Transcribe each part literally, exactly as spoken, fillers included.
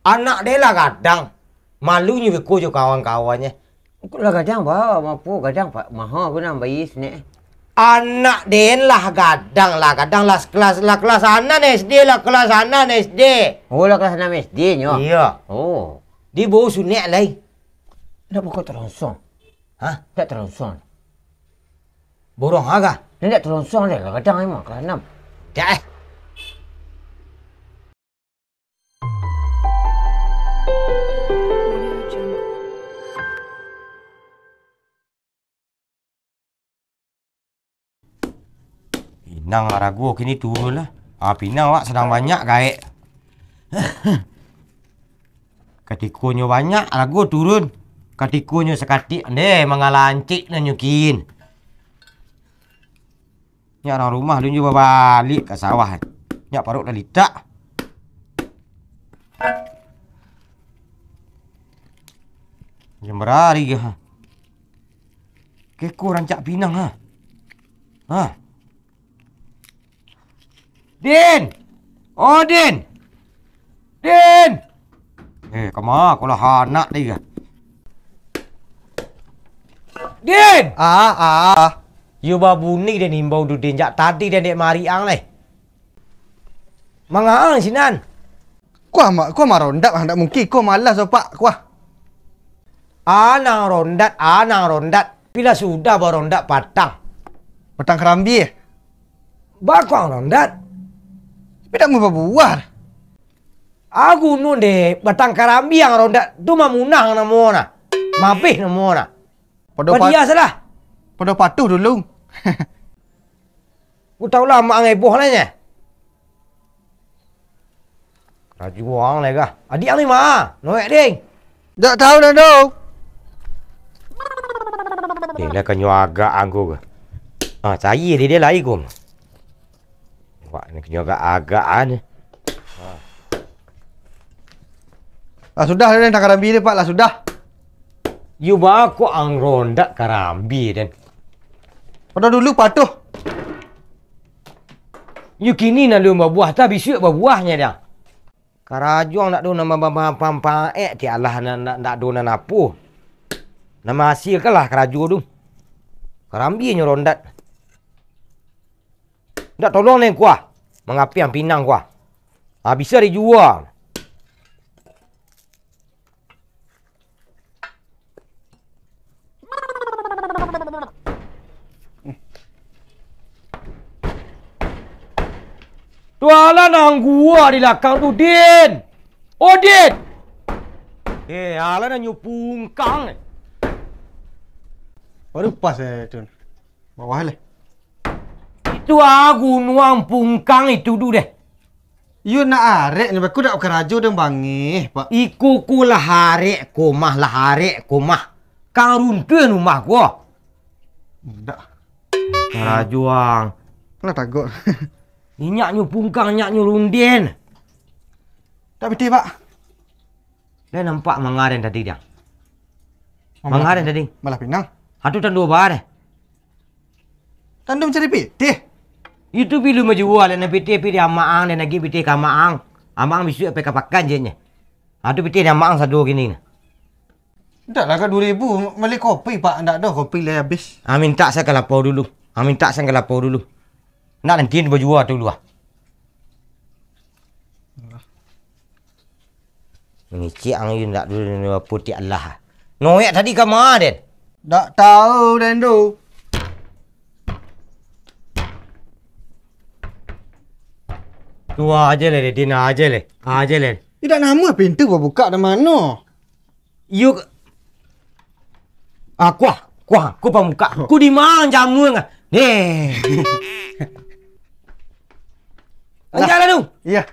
Anak den lah gadang. Malunyo beko jo kawan-kawannyo. Lah gadang, ba, apo gadang, Pak? Maha ko nan bayia sinek. Anak den lah gadang, lah gadang, lah kelas, lah kelas anam S D, lah kelas anam S D. Oh, lah kelas anam S D nyo? Iyo. Oh. Di bawah sunek lai. Ndak buka teronsong. Hah? Ndak teronsong. Borong aga? Ndak teronsong deh, lah gadang emang kelas anam. Dak, eh. Pinang arago kini turun lah. Ah, pinang awak sadang banyak gaek. Katikonyo banyak, arago turun. Katikonyo sakatik, ndeh, mangalancik nan nyo kin. Nyak urang rumah alun juo babaliak ka sawah. Nyak paruik lah litak. Jam bara ari ko, ha? Keko rancak pinang, ha? Ha? Din! Oh, Din! Din! Eh, kama ko lah anak tadi ko? Din! Ah, ah. Yo babuni den imbau tu, Din. Jak tadi den dek mariang lai. Mangaang sinan. Kuah ma-, kuah marondat, ah, ndak mungkin. Kuah malas, Pak. Kuah. Anang rondat, anang rondat. Pila sudah barondat patang. Patang karambia? Bakuang rondat. Tapi ndak mau babuah. Agu nun deh, batang karambia ang rondat tu mamunah namo nah. Mabeh namo nah. Pado pat-, Padia salah. Pado patuh dulu. Ku tau lah amak ang eboh lah nyo. Karajo ang lai kah? Adiak ang ni ma? Noek ding. Dak tau dah tu. Eh, lah kanyo agak ang ko kah? Ah, cari dia, dia lai ko. Wak, ni kanyo agak-agak ah ni. Ah, sudah dah, dah karambia dia, Pak, lah sudah. Yo bako ang rondat karambia den. Pado dulu patuh. Yo kini nan alun babuah, tah bisuak babuahnyo dah. Karajo ang ndak do nan ma-, ma-, ma-, paek, ti alah nan ndak, ndak do nan apo. Nan mahasilkan lah karajo tu. Karambia nyo rondat. Ndak tolong den kuah. Mangapiang pinang kuah. Ah, bisa dijua. Tu alah nan gua di lakang tu, Din. Oh, Din. Eh, alah nan nyo pungkang. Baru pas, eh, tu. Bawah lah. Itu ah gunuang pungkang itu tu deh. Iyo nak arek ni, baku dak karajo dan bangih, Pak. Iko ko lah arek ko mah, lah arek ko mah. Kang runtuah rumah ko. Ndak. Karajo ang. Lah tagok. Inyak nyo pungkang, inyak nyo runden. Tak pitih, Pak. Dah nampak manga den tadi dah. Manga den tadi. Malah pinang. Hatu tando ba deh. Tando mancari pitih. Itu pilu majual, nak pitih, pitih amak ang, dan lagi pitih ka amak ang. Amak ang bisuak pai ka pakan je nyo. Ha, tu pitih di amak ang sado kini nah. Ndak lah, ka duo ribu, bali kopi, Pak. Ndak doh, kopi lah habis. Ah, mintak sa ka lapau dulu. Ah, mintak sa ka lapau dulu. Ndak nanti bajua tu dulu ah. Mangicik ang yo ndak dulu, putik alah. Noyak tadi ka ma den? Ndak tau den tu. Tu aja lah, Din, aja lah. Aja lah. Tidak nama pintu babukak dari mano? Yo. Ah, kuah, kuah, ku pamukak. Ku di ma jamu ngah? Deh. Lah. Anjak lah tu. Iya.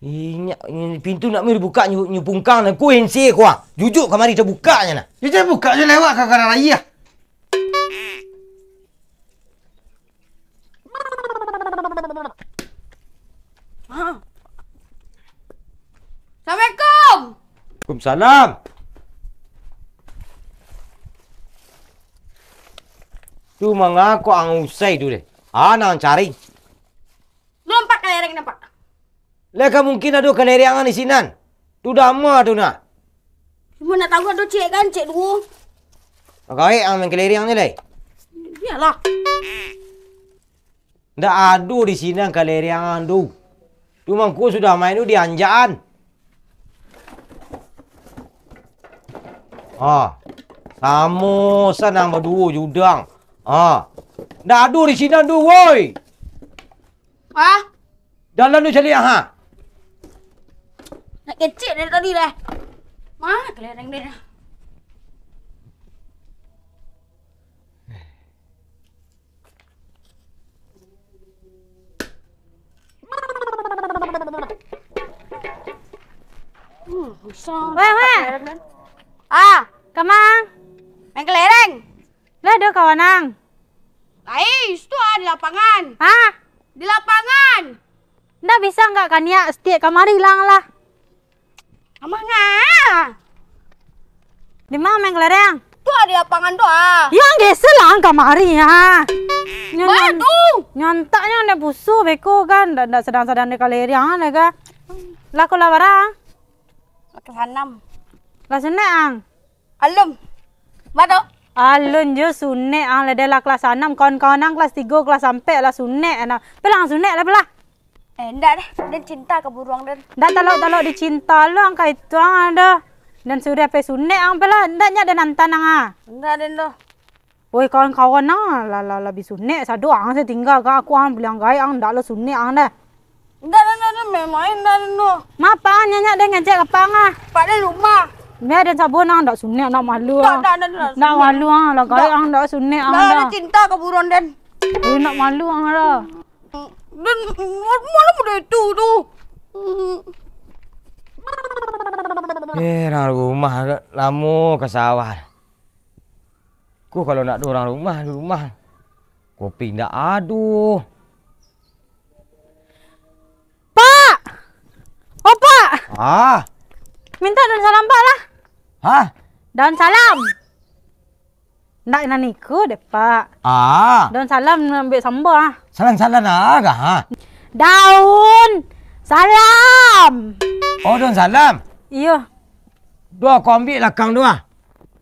Inyak, pintu nak mari buka nyu, nyu pungkang nak ku ense kuah. Jujuk kamari tabukaknyo nah. Yo, jan buka je lewat ka kanan raya. Assalamualaikum. Waalaikumsalam. Tu manga ko ang usai tu deh. Ah, nang cari. Nampak kalereng nampak. Lai ka mungkin ado kalereangan di sinan. Tu dama tu nah. Cuma nak tahu ado cek kan, cek duo. Gaek ang main kalereang ni lai. Iyalah. Ndak ado di sinan kalereangan tu. Tu mangko sudah main tu dianjakan. Ah, samo sanang baduo judang. Ah, ndak ado di sinan tu, woi. Ah, Dalam tu caliak, ha. Nak kecek dari tadi dah. Mana kelereng dia dah? Hmm, bisa. Weh, weh. Ah, kamang. Main kelereng. Lah, ado kawan ang? Lai, situ ah, di lapangan. Hah? Di lapangan. Ndak bisa nggak kaniak setiap kamari lang lah? Amang ah. Di mana main kelereng? Tu ah, di lapangan tu ah. Yang geser lah ang kamari ya. Mana tu? Nyantaknya ndak busu beko kan, ndak, ndak sedang-sedang di kelereng ada kan. Lah kau lah barang? Lah ka sanam. Lah sunek ang? Alun. Ba tu? Alun jo sunek ang, lah dah lah kelas anam, kawan-kawan ang kelas tigo, kelas ampek lah sunek, nah. Pelah ang sunek lah, pelah. Eh, ndak deh, den cinta ka buruang den. Ndak talok-talok dicinta lo ang ka itu ang dah. Den suruah pe sunek ang pelah, ndak nyak den antan ang ah. Ndak den doh. Woi, kawan-kawan ang, lah, lah, lah bi sunek, sado ang se tingga ka aku ang, buliang gaek ang, ndak lo sunek ang dah. Indak, indak, indak, main-main indak, indak. Mapa nyanyak den ngecek ka pang ah? Pak den rumah. Bia den sabuah nang ndak sunek, ndak malu ah. Indak, indak, indak, indak. Ndak malu ah, lah gaek ang ndak sunek ang dah. Indak, indak, cinta ka buruan den. Eh, ndak malu ang dah. Den, malu mudo itu tu. Eh, urang rumah lamo ka sawah. Ko kalau ndak ado urang rumah, di rumah. Kopi ndak ado. Pak! Oh, Pak! Ah. Mintak daun salam, Pak, lah. Hah? Daun salam. Ndak nan iko deh, Pak. Ah. Daun salam ambiak samba, ah. Salam-salam ah, kah, ha? Daun salam. Oh, daun salam? Iyo. Duh, ko ambiak lakang tu, ah.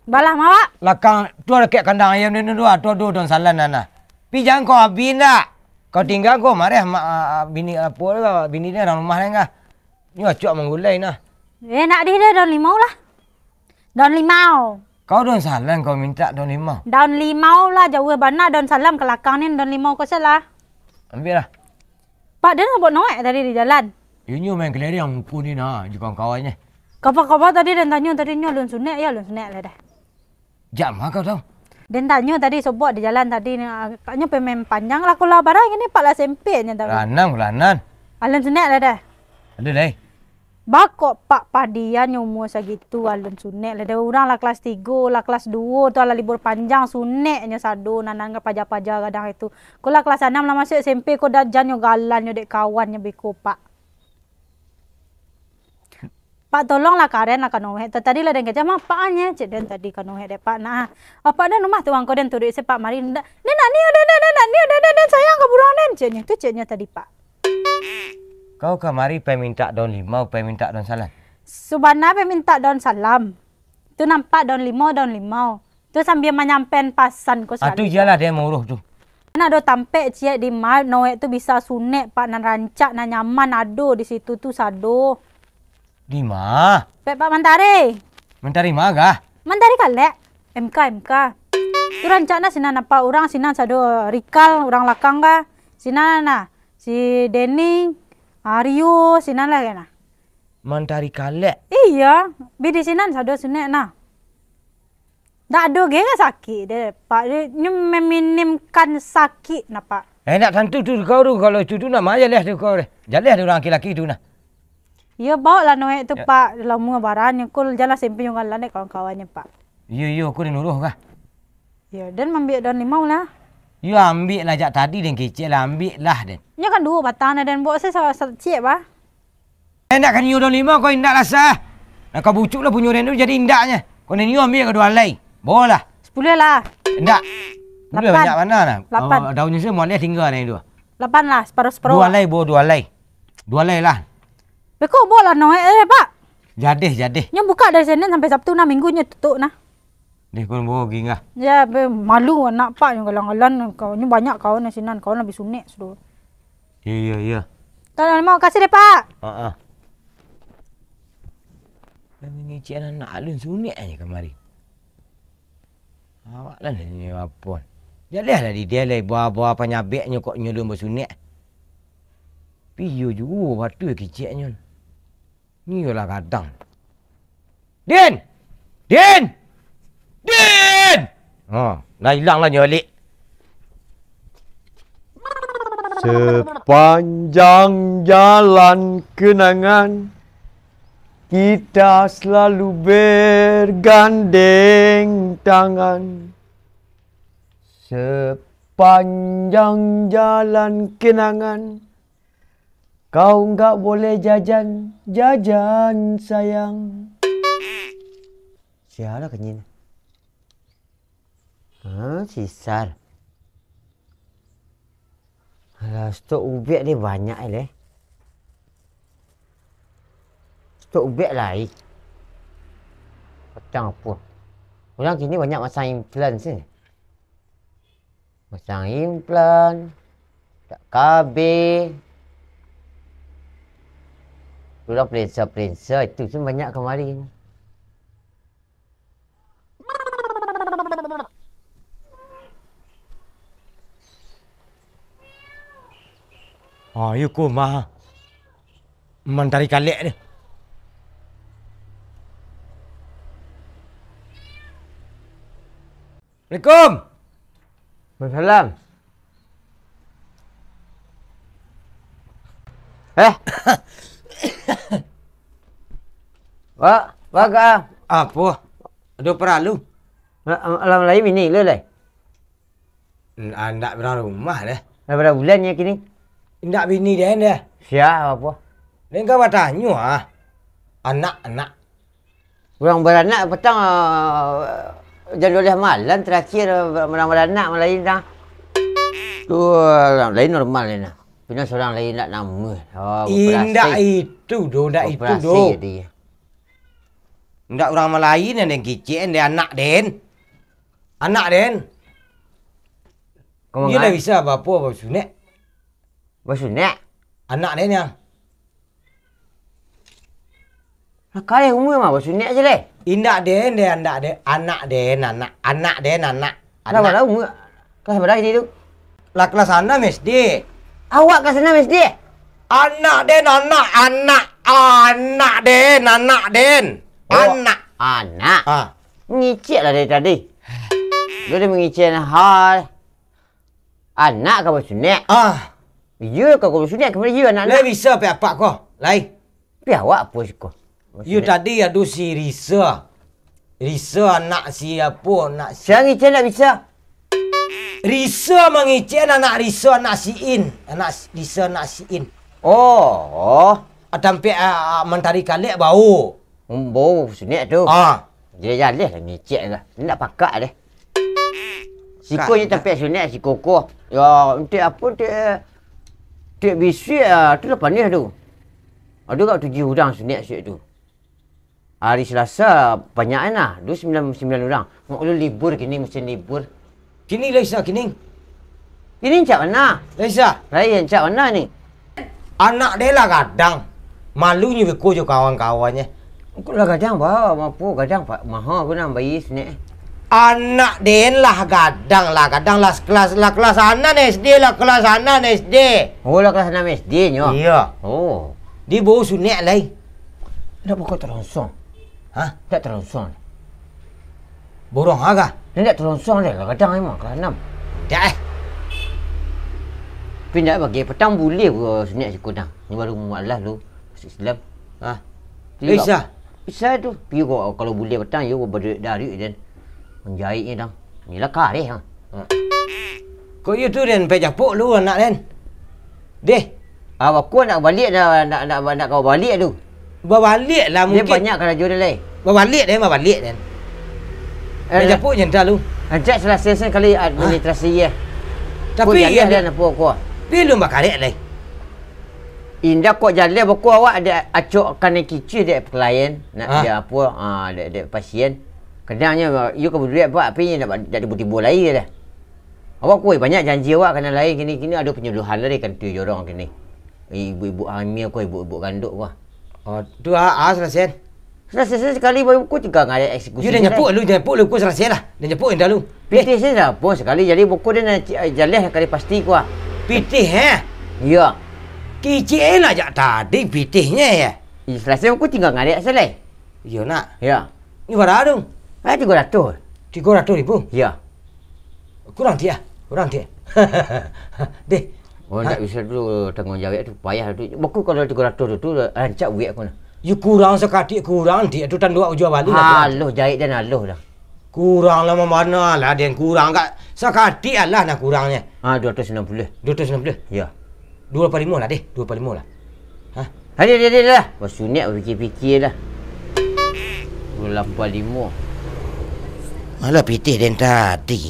Balah ma, Pak? Lakang tu dakek kandang ayam den tu, ah. Tu ado daun salam nan, ah. Pi jan ko abih ndak? Ko tingga ko mareh ma-, ah, bini apo tu, bini den urang rumah den kah. Nyo acok manggulai nah. Eh, nak dih deh daun limau lah. Daun limau. Kau daun salam kau mintak daun limau. Daun limau lah, jauah bana daun salam ka lakang ni, daun limau ko salah. Ambiak lah. Pak, den sabok noek tadi di jalan. Inyo main kelereng muko ni nah, jo kawan-kawannyo. Kapa-kapa tadi den tanyo, tadi nyo alun sunek, yo alun sunek lah dah. Jak ma kau tahu? Den tanyo tadi sobok di jalan tadi, agaknyo pemain panjang lah, kalau barang ini Pak lah sempek nyo tahu. Lanang, lanang. Alun sunek lah dah. Aduh, lai. Bakok Pak padian nyo umua sagitu, alun sunek lah dah. Urang lah kelas tigo, lah kelas duo tu, lah libur panjang, sunek nyo sado, nan, nan paja-paja gadang itu. Ko lah kelas anam lah masuak S M P, ko dah jan nyo galan nyo dek kawan nyo beko, Pak. Pak, tolonglah karen lah ka noek tu. Tadi lah den kecek, "Ma, Pak, anye," cek den tadi ka noek dek Pak. Nah, apak den rumah tu angko den turuik se Pak mari. Ndak, den nak nio, den, den, den nak nio, den, den, den sayang ka buruang den, ceknyo. Tu ceknyo tadi, Pak. Kau kamari pai mintak daun limau, pai mintak daun salam? Subana pai mintak daun salam. Tu nampak daun limau, daun limau. Tu sambia manyampaian pasan ko sakali. Ah, tu iyalah den mauruih tu. Nan ado tampek ciek di ma noek tu bisa sunek, Pak, nan rancak, nan nyaman ado di situ tu sado. Di ma? Pek Pak Mantari. Mantari ma kah? Mantari Kalek. M K, M K. Tu rancak nah sinan apak urang, sinan sado Rikal, urang lakang kah. Sinan nah, si Dening, Aryo, sinan lah kena. Mantari Kalek? Iyo, bi di sinan sado sunek nah. Ndak ado ge sakik deh, Pak. Nyo meminimkan sakik nah, Pak. Eh, ndak tantu tu kau tu, kalau itu tu nak ma jaleh tu kau deh. Jaleh tu urang laki-laki tu nah. Iyo, baoklah noek tu, Pak. Lamo barannyo, ko jan lah sempek nyo galan dek kawan-kawannyo, Pak. Iyo, iyo, ko den uruih kah? Iyo, den mambiak daun limau lah. Iyo, ambiak lah, jak tadi den kecek lah, ambiak lah den. Nyo kan duo batang nah, den baok se sa-, sa-, ciek, Pak. Eh, indak ka nio daun limau, kau indak lah sah. Nah, kau bucuk lah punyo den tu jadi indaknyo. Kau nio ambiak ka duo alai. Baolah. Sapuluah lah. Indak. Sapuluah banyak bana nah. Lapan. Oh, daunnyo se mualeh tingga nah itu. Lapan lah, separuh-separuh. Duo alai, bo, duo alai. Duo alai lah. Beko, bawa lah no, eh, eh, Pak. Jadeh, jadeh. Nyo buka dari Senin sampai Sabtu nah, Minggu nyo tutup nah. Deh, kon bawa gingah. Ya, be, malu anak Pak nyo galan-galan, kawan nyo banyak kawan di sinan, kawan habis sunek sudah. Iya, iya, iya. Kalau mau kasih deh, Pak. Heeh. Lah mangecek anak alun sunek aja kamari. Awak lah nyo apo. Jaleh lah di dia lai, bawa-bawa panyabeknyo kok nyo lun basunek. Piyo juo batu kiceknyo. Ni lah gadang. Din! Din! Din! Ha, lah ilang lah nyo balik. Sepanjang jalan kenangan, kita selalu bergandeng tangan. Sepanjang jalan kenangan, kau nggak boleh jajan, jajan sayang. Sialah kenyang. Ha, sisar. Alah, stok ubek ni banyak leh. Stok ubek lai. Patang apo? Urang kini banyak masang implan sih. Masang implan, tak K B. Urang perinsa-perinsa itu pun banyak kamari. Ah, iyo ko mah. Mantari kalek ni. Assalamualaikum. Waalaikumsalam. Eh? Wak, wak, ah. Apo? Ado paralu? Malam lai bini lu lai? N-, ah, ndak barumah deh. Lah bara bulan nyo kini? Ndak bini den deh. Sia apo? Den ka batanyo ah. Anak, anak. Urang baranak patang, ah, jam duo belas malam terakhir, ah, urang baranak malain dah. Tu, ah, urang lain normal ni nah. Pina surang lain ndak namuah. Oh, indak itu doh, ndak itu doh. Ndak urang malain nan den kicek, den anak den. Anak den. Iyo lah bisa apo-apo basunek. Basunek? Anak den yang. Lah, kaleh umua mah, basunek se lai. Indak den, den, andak den, anak den, anak, anak den, anak. Lah, bara umua? Kelas bara kini tu? Lah, kelas anam S D. Awak kelas anam S D? Anak den, anak, anak, anak den, anak den. Oh, anak. Anak? Ah. Mangicek lah dari tadi. Dia dah mangicek hal. Anak ka basunek? Ah. Iyo, ka basunek, kamari iyo anak-anak. Lai bisa pai apak ko, lai. Pai awak apo siko? Iyo, tadi ado si Risa. Risa anak si apo, anak si... Sia ngicek ndak bisa? Risa mangicek anak Risa, anak si In. Anak si-, Risa anak si In. Oh. Ah, tampek, ah, ah, mantari kalek bao. Bao sunek tu. Ah. Jaleh-jaleh lah ngicek lah. Ndak pakak deh. Siko nyo tampek sunek, siko ko. Yo, untuak apo, untuak, untuak bisuak, ah, tu lah paneh tu. Ado gak tujuah urang sunek suek tu. Hari Selasa banyak nian lah. Dulu sambilan, sambilan urang. Mak ulun libur kini, musim libur. Kini lai sa kini? Kini rancak bana. Lai sa? Lai rancak bana ni. Anak den lah gadang. Malunyo beko jo kawan-kawannyo. Kok lah gadang, ba, apo gadang, Pak? Maha ko nan bayia sunek. Anak den lah gadang, lah gadang, lah kelas, lah kelas anam S D, lah kelas anam S D. Oh, lah kelas anam S D nyo? Iyo. Oh. Di bao sunek lai. Ndak pokok teronsong. Hah? Ndak teronsong. Borong aga? Ndak teronsong lai, lah gadang emang kelas anam. Ndak, eh. Tapi ndak bagi, patang buliah ko sunek siko nah. Ni baru mualaf lu, masuk Islam. Hah? Bisa. Bisa tu. Pi ko kalau buliah patang, iyo ko badarik-darik den. Manjaiknyo dang. Inilah kareh, ha. Ha. Kok iyo tu den pai japuk lu anak den? Deh. Ah, bako nak baliak dah, nak, nak, nak kau baliak tu. Babaliak lah mungkin. Dia banyak karajo dia lai. Babaliak den, babaliak den. Eh, pai japuk je entah lu. Ajak selesai sekali administrasi ya. Tapi iya dia nak apa? Dia belum bakarek lai. Indak kok jaleh beko awak dek acok kanai kicuih dek klien, nak Ah. dek apo, ah, dek, dek pasien. Kadangnyo, iyo ka baduduak, Pak, tapi inyo dak, dak tibo-tibo lai dah. Awak kuih banyak janji awak kanai lai, kini, kini ado panyuluhan lah dari kantua jorong kini. Ibu-ibu hamil ko, ibu-ibu ganduk ko. Oh, tu ah, ah, salasai. Salasai sakali, baru ko tingga ngarek eksekusi Yo, dah se nyapuak lah. lu, nyapuak lu, ko salasai lah. Dah nyapuak indak lu. Pitih se dah pun sakali, jadi beko den nan ci-, jaleh sakali pasti ko ah. Pitih, eh? Iyo. Kicik eh lah jak tadi pitihnyo, yo. Ih, salasai ko tingga ngarek se lai. Iyo, nak. Yo. Ni bara tu? Ah, tigo ratuih. Tigo ratuih ribu? Yo. Kurang tiak, kurang tiak. Deh. Oh, Ha? ndak bisa tu tangguang jawab tu, payah tu. Beko kalau tigo ratuih tu, tu rancak buek aku nah. Yo kurang sakatik kurang, tiak tu tanduak ujuah bali lah, kurang. Aloh, jahek den aloh dah. Kurang lah, mambana lah den, kurang ka sakatik alah nah kurangnyo. Ah, duo ratuih sambilan puluah. Duo ratuih sambilan puluah? Yo. Duo lapan limo lah deh, duo lapan limo lah. Hah? Alah, alah, alah, alah. Basuniak bapikia-pikia dah. Duo lapan limo. Alah pitih den tadi.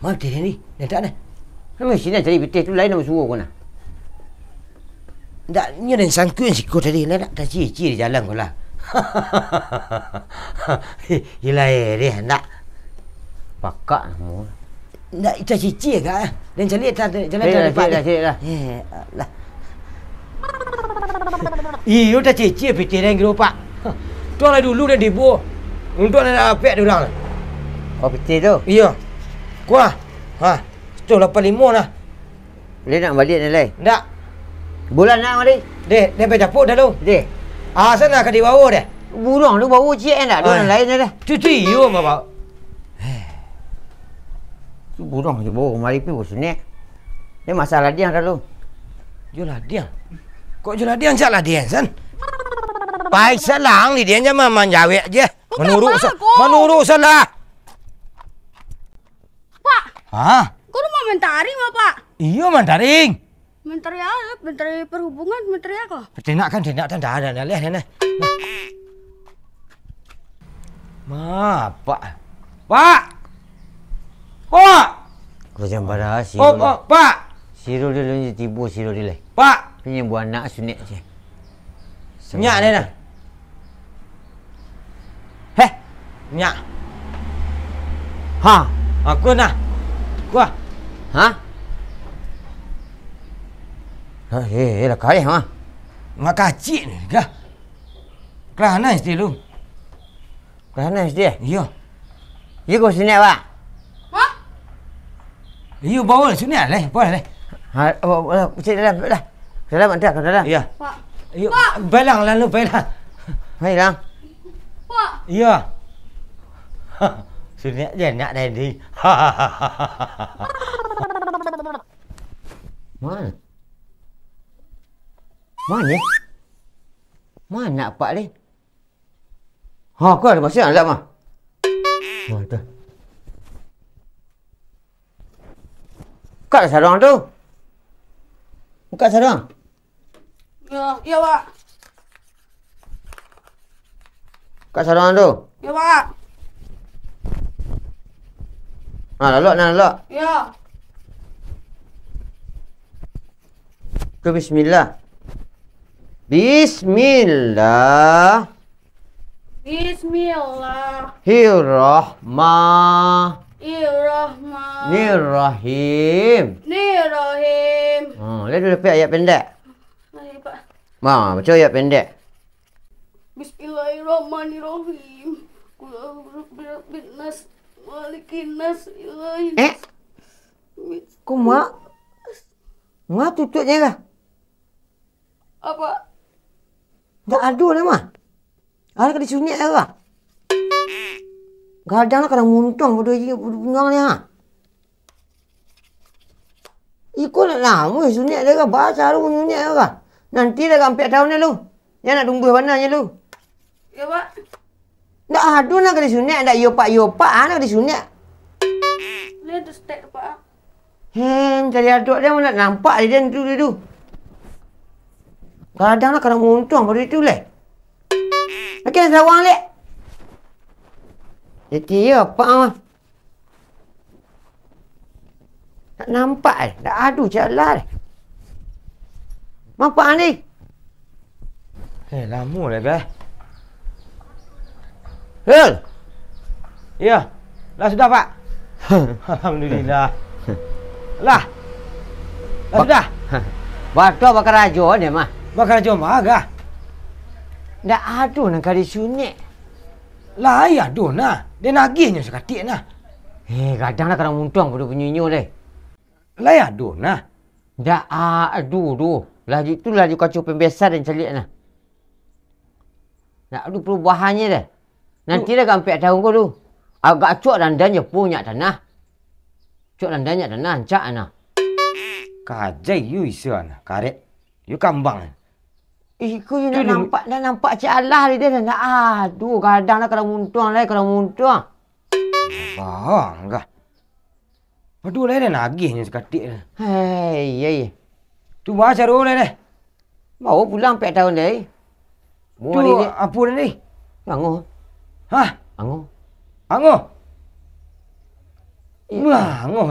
Ma pitih den ni? Den tak nah. Nan mesti nak cari pitih tu lain nak basuo ko nah. Ndak, nyo den sangkuik siko tadi lah, nak tacici di jalan ko lah. Ilah eh, deh, ndak. Pakak namo. Ndak, tacici agak, eh. Den caliak ta-, ta-, jalan Eh, ta-, lah, depan caliak lah, deh. caliak lah. Eh, alah. Iyo, tacici pitih den kiro, Pak. Tu lah dulu den tibo. Untuak nak dapek di urang. Oh, pitih tu? Iyo. Kuah. Ha, saratus lapan limo nah. Lai nak baliak ni lai? Ndak. Bulan nak mari? Deh, deh, pai capuk dah lu. Deh. Ah, sana ka dibawa deh. Buruang tu bawa ciek eh, ndak ada Ah. yang lain dah. Tu, tu iyo, Bapak. Eh. Tu buruang je bawa kemari pi basunek. Ni masalah dia dah lu. Yo lah dia. Kok yo lah dia, cak lah dia, san? Pai salang di dia, jangan manjawek je. Kok Manuruk kenapa sa-, kau? manuruk salah. Pak! Hah? Kau rumah mentaring, Pak? Iyo, mentaring. Menteri apa? Menteri Perhubungan, menteri apa? Peternak kan, ternak kan dah ada, dah leh, dah leh. Ma, Pak. Pak! Pak! Kau jangan marah, Pak, Sirul. Pak, Pak! Sirul dia lunyi tibo, Sirul dia leh. Pak! Ini buah anak sunek je. Nyak deh nah. Heh, nyak. Ha. Aku nah. Kuah. Ha? Ha, eh, eh, lah kaeh, ha. Makacik ni kah? Kelana S D lu. Kelana S D, eh? Iyo. Iyo, kau sini, Pak? Hah? Iyo, bawa lah sini, leh. Bawa lah, leh. Ha, oh, oh, cik dalam, dah. Dalam, dah, ke dalam. Iya. Pak. Iyo, Pak. Balang lah lu, balang. Hai, Lang. Pak. Iya. Sini aja, nak dah ni. Mana? Mana? Mana apak ni? Ha, kau ada masih alat mah. Ha, dah. Buka lah sarung tu. Buka sarung. Ya, ya, Pak. Buka sarung tu. Ya, Pak. Ha, lalok, nah, lalok. Ya. Ke bismillah. Bismillah. Bismillah. Hirrahma. Irrahma. Nirrahim. Nirrahim. Ha, lihat dulu ayat pendek. Baik, Pak. Ma, baca ayat pendek. Bismillahirrahmanirrahim. Qul a'udzu birabbin nas, malikin nas, ilahin Eh? nas. Kau mak? Mak tutupnya kah? Apa? Ndak ado lah mah. Ada ka disunyak lah. Gadang lah kadang muntung bodoh je, bodoh bungang ni ha. Iko nak lamo sunyak dah ka, ba saru sunyak dah ka. Nanti dah ka ampek taun dah lu. Nya nak tumbuah bana nya lu. Ya, Pak. Ndak ado nak ka disunyak, ndak iyo pak, iyo pak, ah, nak ka disunyak. Lihat tu stek, Pak. Hem, cari adok dia mana nampak dia tu, dia tu. Kadang lah kadang muntung baru itu leh. Lagi ada sawang leh. Jadi ya, apa ah? Tak nampak eh. Tak ada jalan. Mapak ni. Eh, lamo lai, Beh. Hel! Iyo. Lah sudah, Pak? Alhamdulillah. Lah. Lah sudah? Batua bakarajo ni mah. Bakarajo mah, Gah? Ndak ado nan ka disunek. Lai ado nah. Den agiahnyo sakatik nah. Eh, gadang lah kadang muntuang pado punyo inyo deh. Lai ado nah. Ndak ado doh. Lah tu lah di kaco pembesan den caliak nah. Ndak ado parubahannyo deh. Nanti lah ka ampek taun ko tu. Agak acok dandan jo punyo tanah. Acok dandan nyo tanah, ancak nah. Kajai yu iso nah, karek. Yu kambang. Ih, iko yu ndak nampak, ndak nampak cik alah di dia, ndak ado, gadang lah, kadang muntuang lah, kadang muntuang. Bang, Gah. Aduh, lai dah nagihnyo sakatik. Hei, iya, iya. Tu bah caro lai deh. Bawa pulang pek taun deh. Tu apo tadi? Ango. Hah? Ango. Ango? Iya. Mah, ango.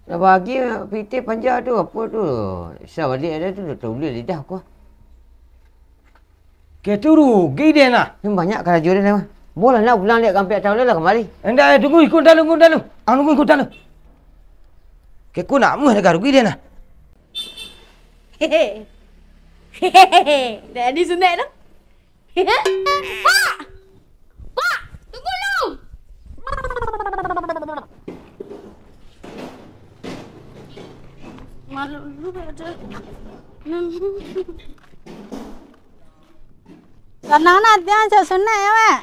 Dah bagi pitih panja tu, apo tu? Sa balik ada tu, dah taulih lidah ko. Keh tu rugi deh nah. Nan banyak karajo deh nah. Bolah nak pulang dek kampek taun lah kamari. Indak, eh, tunggu, ikuik dalam, ikuik dalam. Ah, tunggu, ikuik dalam. Keh ku nak muah dek rugi deh nah. Hehehe. Hehehe. Dah disunek tu. Pak! Pak! Tunggu lu! Malu lu aja. Sanang nah, tiang cak sunek ya, Mak?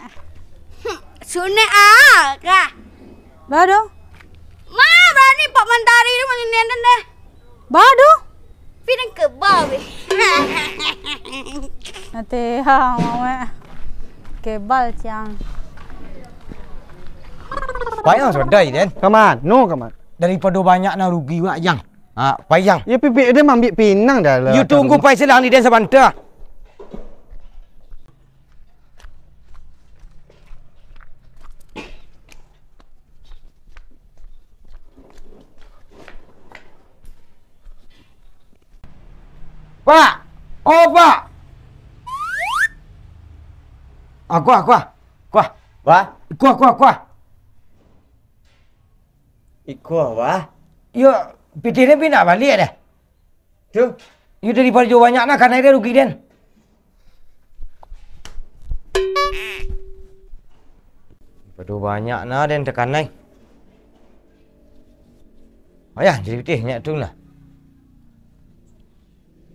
Sunek ah, kah? Baru? Ma, barani Pak Mantari tu maninian deh. Baru? Pinang kebal weh. Nanti ha, Mak. Kebal ciang. Payah sudah, Den. Kaman, no kaman. Daripado banyak nah rugi wak, Jang. Ah, pai, Jang. Ya, pipik dia mambiak pinang dah lah. Yu tunggu pai silang di den sabanta. Pak! Oh, Pak! Ah, kuah, kuah. Kuah. Wah? Kuah, kuah, kuah. Iko, wah. Yo, pitih den pindah baliak dah. Tu. Yo, daripado banyak nah, kanai den rugi den. Daripado banyak nah den takanai. Ayah, jadi pitih nyak tu lah.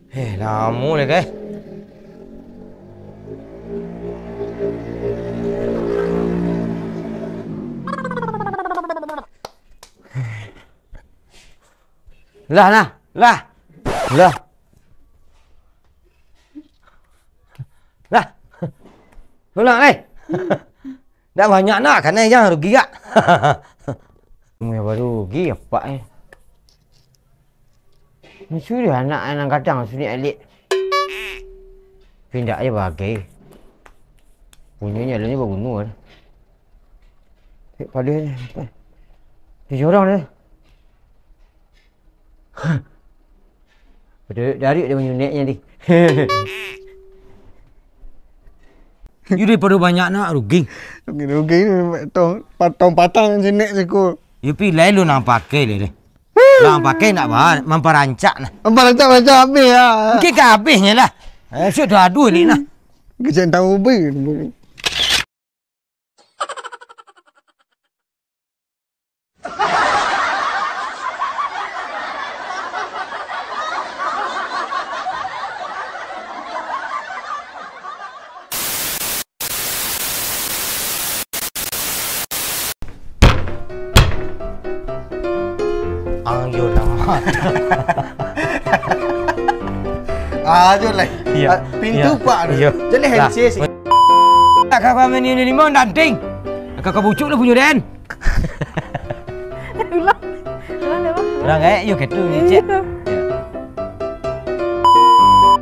Eh, lamo lai, guys. Lah, nah. Lah. Lah. Lah. Pulang, eh. Dak banyak nak, kanai jan rugi gak. Mun baru rugi apak, eh. Ni sudah anak nan gadang sunik alik. Pindah aja bagai. Punyonyo lalu ni baguno kan. Cek paduh ni. Di jorong ni. Dari dia manyuneknya ni. Yu daripado banyak nak rugi. Rugi, rugi ni tong patang patang sinek siko. Yu pilai lu nang pakai le deh. Nang pakai nak bah, mamparancak nah. Mamparancak macam habis ya. Mungkin ka habisnya lah. Eh, sudah aduh ni nah. Kecek tahu be. Ayo nama. Ayo lah. Iya. Ah, pintu iya. Pak tu. Iya. Jadi lah. Handsis. Tak kau main ini lima nanting. Kau kau bucuk lu punya den. Ulang. Ulang dah, Bang. Ulang eh, yuk gitu ngecek. Iya.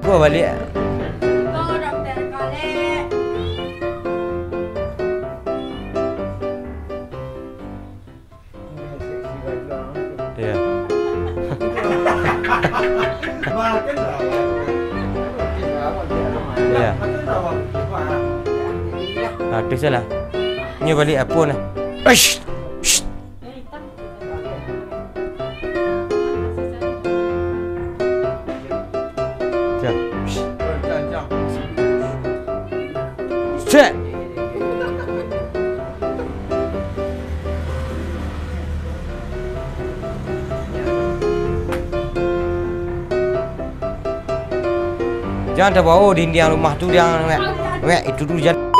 Gua balik. Iya. Iya. Nah, tu salah. Nyo baliak apo nah? Eish! Shh! Siap. Set. Jan tabao dindiang rumah tu, jan, wek. Wek, itu tu jan.